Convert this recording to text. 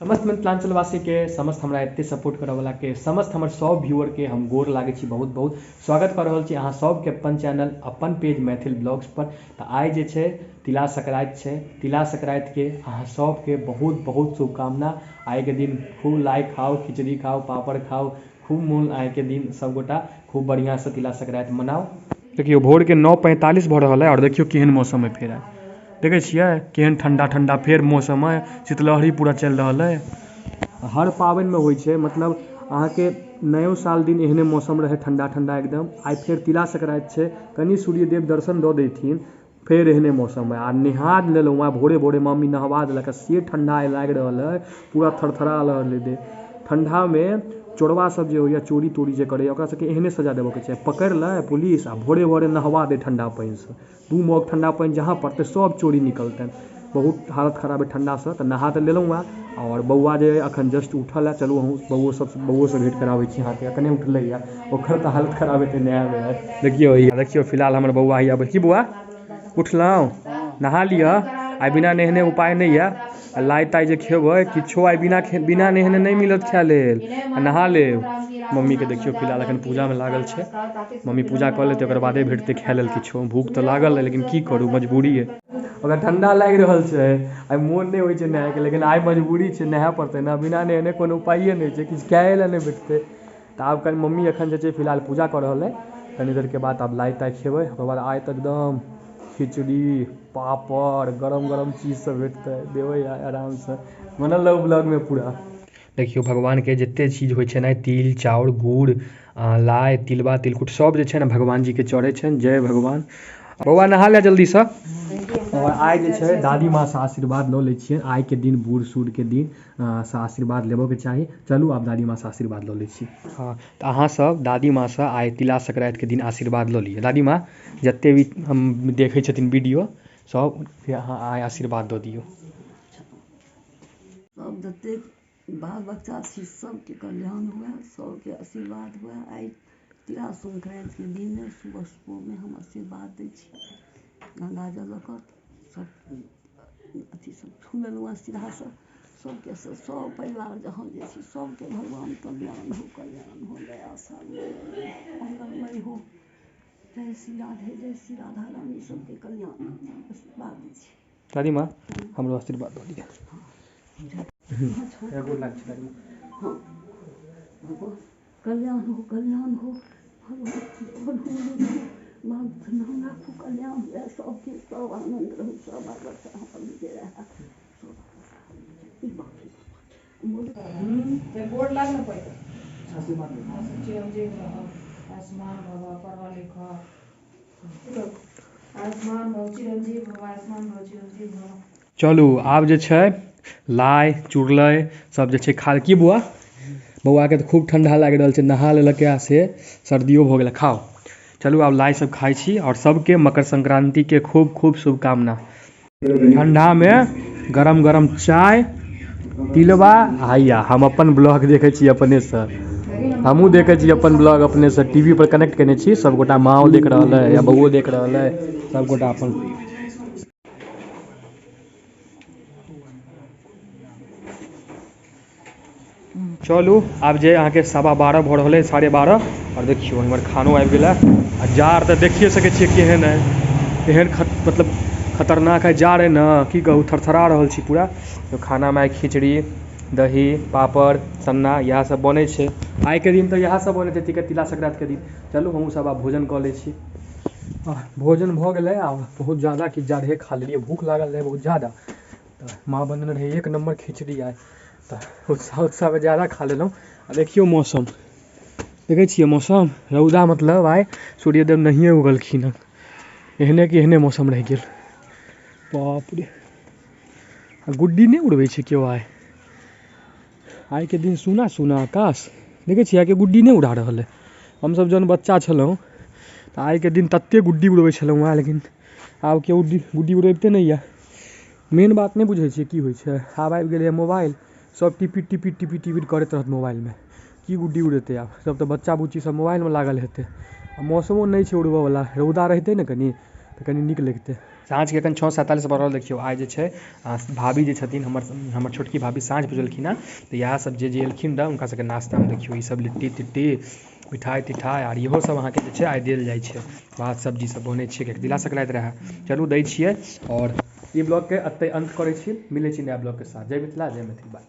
समस्त मिथिलांचलवासी के, समस्त हमरा एते सपोर्ट करऽ वाला के, समस्त हमर सब व्यूअर के हम गोर लागै छी। बहुत बहुत स्वागत कऽ रहल छी अहाँ सबके अपन चैनल अपन पेज मैथिल ब्लॉग्स पर। तऽ आइ जे छै तिला संक्रांति छै, तिला संक्रांति के अहाँ सबके बहुत बहुत शुभकामना। आइ के दिन खूब लाइ खाउ, खिचड़ी खाउ, पापड़ खाउ, खूब मोन आइ के दिन सबगोटा खूब बढ़िया से तिला संक्रांति मनाउ। देखियौ भोर के 9:45 भऽ रहल है और देखियौ केहन मौसम है। फेर आइ देखै छियै केहन ठंडा ठंडा फेर मौसम है, शीतलहरी पूरा चलि रहल है। हर पाबनिमे होइ छै, मतलब अहाँके नयो साल दिन एहने मौसम रहै, ठंडा ठंडा एकदम। आइ फेर तिला संक्रांति छै, कनि सूर्यदेव दर्शन दऽ देथिन फेर एहने मौसम है। आ नहा लेलहुँ हँ भोरे भोरे, मम्मी नहवा देलक, से ठंडा लागि रहल है, पूरा थरथरा रहल है देह। ठंडा में चोरबा सब जे होइया, चोरी तोरी जे करैया, ओकरा सबके एहने सजा देबऽ के चाही। पकड़ि लै पुलिस आ भोरे भोरे नहवा दे ठंडा पानिसँ, 2 मग ठंडा पानि जहाँ पड़तै सब चोरी निकलतनि। बहुत हालत खराब है ठंडासँ। तऽ नहा तऽ लेलहुँ हँ और बौआ जे अखन जस्ट उठल है, चलू अहूँ बौओ से भेंट कराबै छी अहाँके। अखने उठलै है, ओकर तऽ हालत खराब हेतै नहायमे। देखियौ देखियौ फिलहाल हमर बौआ हैया। की बौआ उठलहुँ? नहा लिअ, आइ बिना नहेने उपाय नहि यऽ। आ लाइ ताइ जे खेबै किछो आइ बिना नहेने नहि मिलत खाय लेल, आ नहा लेब। मम्मी के देखियौ फिलहाल अखन पूजा में लागल छै, मम्मी पूजा कऽ लेतै ओकर बादे भेटतै खाय लेल किछो। भूख तऽ लागल है लेकिन की करू, मजबूरी है। ओकरा ठंडा लागि रहल छै, आइ मोन नहि होइ छै नहायके, लेकिन आइ मजबूरी छै, नहाय पड़तै ने, बिना नहेने कोनो उपाये नहि छै, किछु खाए लए नहि भेटतै। तऽ आब कनि मम्मी अखन जे छै फिलहाल पूजा कऽ रहल है, कनि देरके बाद आब लाइ ताइ खेबै। ओकर बाद आइ तऽ एकदम खिचड़ी पापड़ गरम गरम चीज सब भेटतै, देबै आइ आरामसँ। बनल रहू ब्लॉग में पूरा। देखियौ भगवान के जते चीज होइ छै ने, तिल चाउर गुड़ लाइ तिलबा तिलकुट सब जे छै ने भगवान जी के चढ़ै छनि। जय भगवान। बौआ नहा ले जल्दीसँ। और आइ जे छै दादी माँ से आशीर्वाद लऽ लै छियै, आइ के दिन बूढ़ सूढ़ के दिन से आशीर्वाद लेबऽ के चाही। चलू आब दादी माँ से आशीर्वाद लऽ लै छी। हाँ तऽ अहाँ सब दादी माँ से आइ तिला संक्रांति के दिन आशीर्वाद लऽ लिअ। दादी माँ जते भी हम देखै छथिन वीडियो सब के अहाँ आइ आशीर्वाद दऽ दियौ। सब जते बाल बच्चा छी सबके कल्याण हुए, सबके आशीर्वाद हुए। आइ तिला संक्रांति के दिन सुबह सुबह में हम आशीर्वाद दै छी। गंगा जल लऽ कऽ सब अथी सब छू लेलहुँ हँ सीधासँ। सबके सब परिवार जहाँ जे छी सबके भगवान कल्याण हो, कल्याण हो, नया साल मंगलमय हो। जय श्री राधे, जय श्री राधा रानी, सबके कल्याण आशीर्वाद दै छी। दादी माँ हमरो आशीर्वाद दऽ दिअ। हाँ भगवान कल्याण हो, कल्याण हो, भगवान नाम राखू, कल्याण हुए सबके, सब आनंद रहू, सब बाल बच्चा हमर जे रहए सब। गोर लाग ने पहिले, चिरंजीव रह, आयुष्मान भव, पढ़ लिख, आयुष्मान भव, चिरंजीव भव, आयुष्मान भव, चिरंजीव भव। चलू आब जे छै लाइ चुड़लै सब जे छै खा। की बौआ, बौआके तऽ खूब ठंडा लागि रहल छै, नहा लेलक या से सर्दियो भऽ गेलै। खाउ, चलू आब लाइ सब खाइ छी। और सबके मकर संक्रांति के खूब खूब शुभकामना। ठंडा में गरम गरम चाय तिलबा। हैया हम अपन ब्लॉग देखै छी अपनेसँ, हमहूँ देखै छी अपन ब्लॉग अपनेसँ, टीवी पर कनेक्ट केने छी। सबगोटा माँओ देख रहल है या बौओ देख रहल है, सबगोटा अपन। चलू आब जे अहाँके 12:15 भऽ रहल है, 12:30। और देखियौ हमर खानो आबि गेलै। आ जाड़ तऽ देखिए सकै छियै केहन है, एहन मतलब खतरनाक है जाड़ है ने, की कहू, थरथरा रहल छी पूरा। तो खानामे आइ खिचड़ी दही पापड़ सन्ना इएह सब बनै छै। आइके दिन तऽ इएह सब बनै छै तिला संक्रांति के दिन। चलू हमहूँ सब आब भोजन कऽ लै छी। भोजन भऽ गेलै। आ बहुत ज्यादा किछु जादे खा लेलियै, भूख लागल रहै बहुत ज्यादा। तऽ माँ बनेने रहै 1 नम्बर खिचड़ी आइ, तऽ उत्साह उत्साहमे ज्यादा खा लेलहुँ। आ देखियौ मौसम, देखै छियै मौसम, रौदा मतलब आइ सूर्यदेव नहिए उगलखिन हँ, एहने कि एहने मौसम रहि गेल। बाप रे, आ गुड्डी नहि उड़बै छै केओ आइ। आइके दिन सुना सुना आकाश, देखै छियै आइके गुड्डी नहि उड़ा रहल है। हमसब जहन बच्चा छलहुँ तऽ आइके दिन तते गुड्डी उड़बै छलहुँ हँ, लेकिन आब केओ गुड्डी उड़बिते नहि यऽ। मेन बात नहि बुझै छियै की होइ छै, आब आबि गेलैए मोबाइल, सब टिपी टिपी टिपी टिपी करैत रहत मोबाइलमे, की गुड्डी उड़ेतै आब, सब तऽ बच्चा बुच्ची सब मोबाइलमे लागल हेतै। आ मौसमो नहि छै उड़बऽवला, रौदा रहितै ने कनि तऽ कनि नीक लगितै। साँझके एखन 6:47 भऽ रहल। देखियौ आइ जे छै भाभी जे छथिन हमर हमर छोटकी भाभी साँझ पुजलखिन हँ, तऽ इएह सब जे जे एलखिन रहए हुनका सबके नाश्तामे देखियौ ई सब लिट्टी तिट्टी मिठाइ तिठाइ आर इहो सब अहाँके जे छै आइ देल जाइ छै। भात सब्जी सब बनै छै कियाकि तिला संक्रान्ति रहए। चलू दै छियै आओर ई ब्लॉगके एतहि अन्त करै छी, मिलै छी नया ब्लॉगके साथ। जय मिथिला, जय मैथिल, बाय।